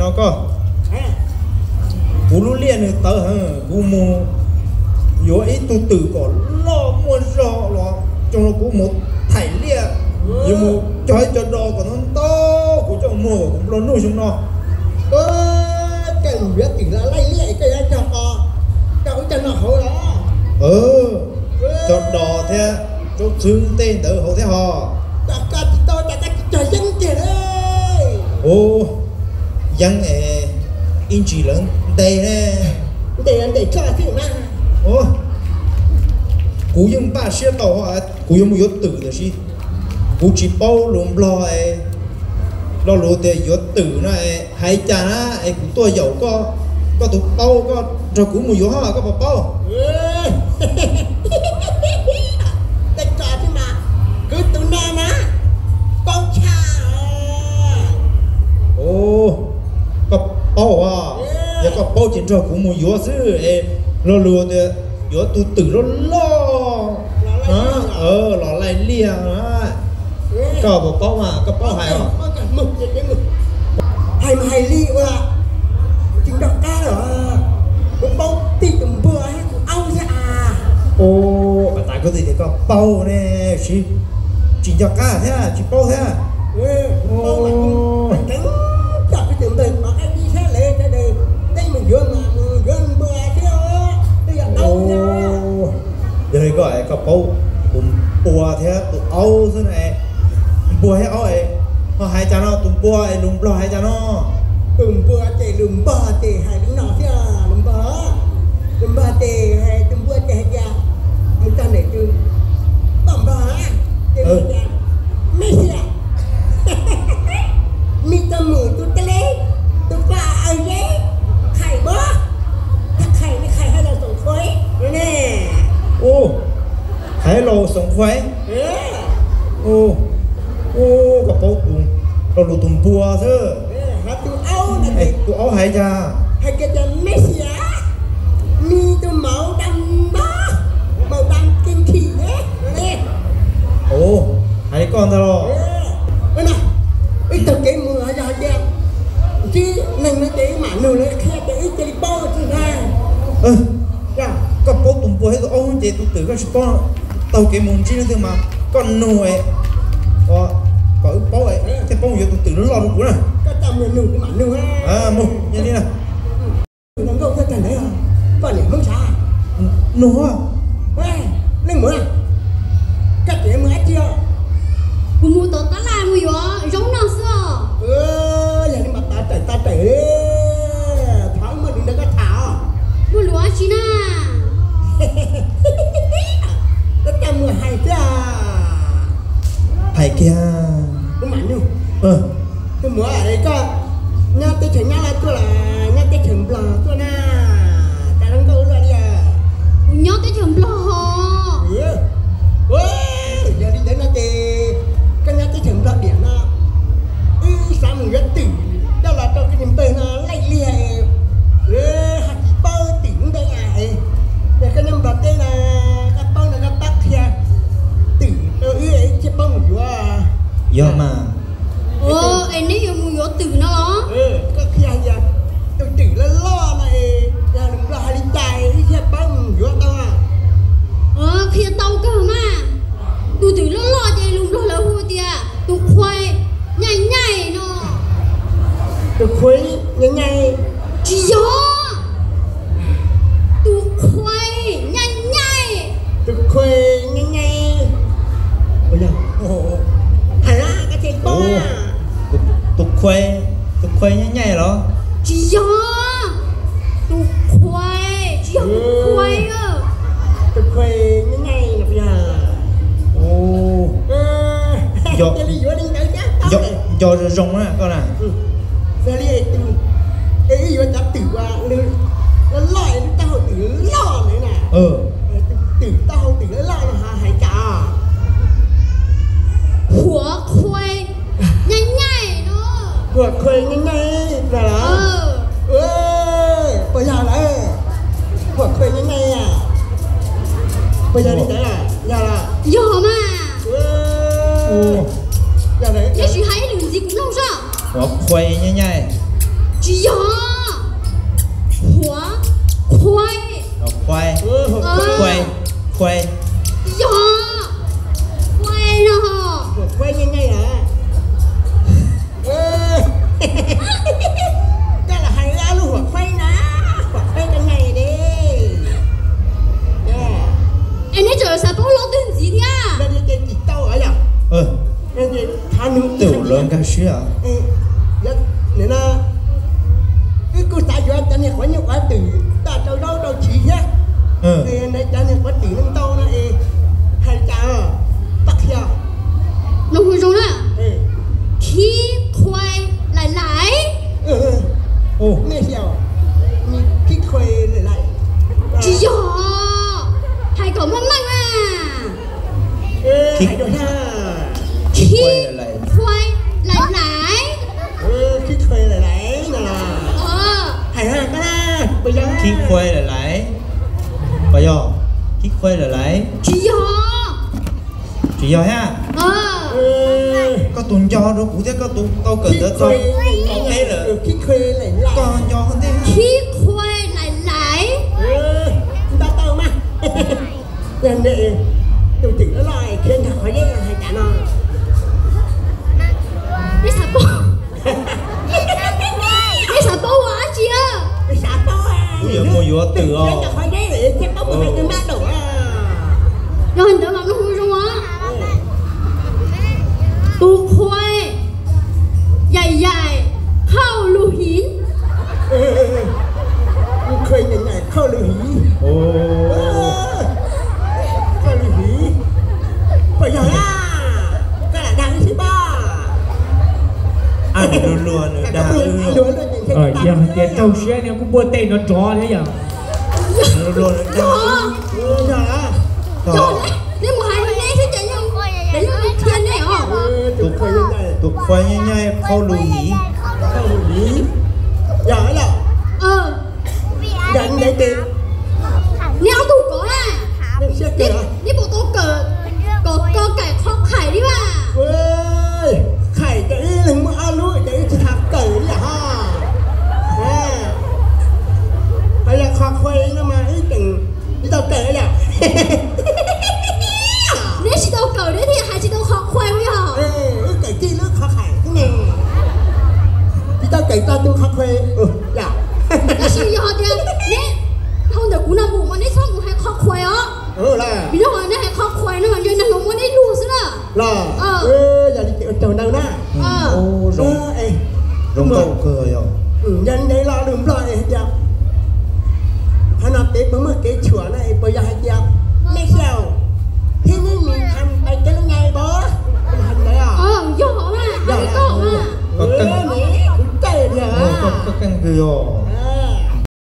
No koj, kuv lub liaj nws tawv heev, kuv mus yuav ib tug twm kom loj muaj zog los coj los kuv mus thaij liaj, yuav mus cog ib co dos kom ntau ntau kuv coj muag kom kuv nplua nuj xyoo no. Koj yuav twm los laij liaj koj yuav cog qos, cog ub cog no hauv los? Cog dos thiab, tsob txhwb tej ntawd hauv thiab hos. Cas koj tsis tau, cas koj tsis cog yeeb kiag li? Ub, yeeb es ib ntsis lawv ntes ne. Ntes ntes txoj xwb na. Kuv yeej npaj siab tau, kuv yuav mus yuav twm tiam sis kuv tsis paub lus Nplog es lo lus tias yuav twm no es hais cas na es kuv tuaj yaum koj, koj tus paub koj nrog kuv mus yuav hos koj puas paub? Tej ko xwb mas, kuv tus no na, paub tshaj. Koj paub as, yog koj paub ces nrog kuv mus yuav xwb es lo lus tias yuav tus twm loj loj los laij liaj na. Koj puas paub mas koj paub hais os? Hais mas hais li ua tsis nco qab los, kuv paub tij tus npua thiab tus aub thiab as. Ua tas koj twb tias koj paub ne, tsis, tsis nco qab thiab tsis paub thiab. Paub mas kuv tseem coj kuv tus npawg Pov Qaib Dib thiab lawv sawv daws teb mus yuav mas mus yuav npua thiab, twb yog aub thiab. Yog li koj, koj paub tus npua thiab tus aub xwb na. Npua thiab aub es ho hais cas no, tus npua es lus Nplog hais cas no? Tus npua ces lus Nplog ces hais li no thiab, lus Nplog, lus Nplog ces hais, tus npua ces hais tias, mus txog ntawm tus poj Nplog ces hais tias, mej xiam, mej tau mus tus teb le, tus paj aw zeb, qhais npua, qhais, qhais hais los xoom khuais ne. Hais los xoom khuais. Koj paub tus, lo lus tus npua xwb. Tus aub hais cas? Hais tias mej xiam, mej tus mauv dam npab, mauv dam kev nthim ne. Hais li koj ntag los? Ib tag kev mus yog hais tias ntsib neeg no ces ib mam nug lawv qhia ces ib cia li paub tsis ntag. Koj paub tus npua thiab tus aub ces tus twm koj tsis paub. Taug kev mus ntsib leej twg mas koj nug, kom wb paub thiaj paub yuav tus twm loj loj rau kuv na. Koj coj mus nug kuv mam nug. Mus, yog li na. Nkauj thiab tag ntawd, poj niam Hmoob sav. Nug, leej muam, koj tseem mus dab tsi os? Kuv mus tom tab laj mus yuav zaub noj xwb os. Yog li mas tawm tawm, thov muaj lus nrog koj tham os. Muaj lus dab tsi na? Koj coj mus hais xwb. Hais kiag. Kuv mam nug. Tus muam, koj nyob teb chaws Nyab Laj tuaj los nyob teb chaws Nplog tuaj na? Cas zoo nkauj luaj li. Kuv nyob teb chaws Nplog hos. Yog li ntawd no ces koj nyob teb chaws Nplog tiam no, wb xav mus yuav twm coj los rau koj niag npawg no laij liaj, ho tsis paub twm ntawd. Yog koj nyob Nplog teb no, koj paub no koj pab qhia twm rau wb, wb thiaj paub mus yuav. Yog mas. Es neb yuav mus yuav twm no los? Koj qhia tias tus twm loj loj no es yog lus Nplog hais li cas wb thiaj paub mus yuav tau. Qhia tau kawg mas. Tus twm loj loj ces lus Nplog lawv hu tias tus khuais nyaij nyaij no. Tus khuais nyaij nyaij. Tsis yog, tus khuais nyaij nyaij. Tus khuais nyaij nyaij. Hais, koj tsis paub. Tus khuais, tus khuais nyaij nyaij los? Tsis yog, tus khuais, tsis yog tus khuais. Tus khuais nyaij nyaij no puas yog? Cia li yuav li ntawd thiab tau. Nco zoo zoo na koj na. Yog li tus, es wb yuav cov twm uas loj loj es lub taub hau twm loj ntawd na. Tus twm taub hau twm loj loj no ho hais cas? Huam khuais nyaij nyaij no. Huam khuais nyaij nyaij no los? Puas yog lawm? Huam khuais nyaij nyaij, puas yog li ntawd? Yog los? Yog mas. Yog lawm, tab sis hais ib lwm ntxiv kuv mloog saib. Huam khuais nyaij nyaij. Tsis yog. Huav, khuai. Khuai, khuai, khuai. Tsis yog. Khuai no. Huav khuai nyaj nyaj lawm. Koj los hais ob lub huav khuai na, huav khuai nyaj nyaj li. Es neb tseem xav paub lo twg ntxiv thiab? Tsis tau yom. Tej lawv nkag siab. Wb kuj xav yuav cov niag quav nyuj quav twm toj rau zaub rau tsiv thiab. Cov niag quav twm ntau no es hais cas pab qhia. Mloog zoo na. Khib khuai lais lais. Khib khuai lais lais. Tsis yog. Hais kom meej meej na. Khib khuai lais lais. Khib khuai lais lais no. Hais, khib khuai lais lais. Puas yog? Khib khuai lais lais. Tsis yog. Tsis yog thiab. Koj tus nco rau kuv thiab, koj tus tau kawm ntawv txog peb lawm. Koj nco ntej. Khib khuai lais lais. Tus twm loj loj khiav nrog qhov yeeb hais cas no. Neb xav paub, neb xav paub ua dab tsi? Kuv yuav mus yuav twm os. Yog ntawd mas mloog zoo os. Tus khuai yaim yaim khauj lug hiv. Luag luag nws dag wb. Yog hais tias raug siab no kuj npuaj tej no rov thiab yom. Luag luag nws dag wb. Neb mus hais neb xwb ces yeej, ces yeej qhia neb os. Tus khuai nyaj nyaj khauj lug hiv. Neb ob tug kov na, neb puas tau kawm kom ko kaim kho khaim li mas? Khaim ces wb leeg muaj ob lub ces wb tsis tau kawm li ho. Ho yog kho khuai no mas wb tseem tsis tau kawm yom. Neb tsis tau kawm neb thiaj hais tsis tau kho khuai yog? Wb kawm txij lub kho khaim xwb ne, tsis tau kawm txog tus kho khuai yom. Tab sis yog tias neb dhau ntawm kuv no mus mas neb txhob mus hais kho khuai os. Vim no neb hais kho khuai no mas ntshe neeg los muab neb luag xwb na. Los, yog li ces ua tsaug ntau na. Zoo nkauj kawg yog. Yog li ntawd los lus Nplog es hais tias, qhov no peb puas muaj kev tshuam na es puas yog hais tias nej xyaum thiab neb mis tham pais cov lub nyai pov, puas yog li ntawd? Yog, kuv caij tiag. Koj keej kawg yog.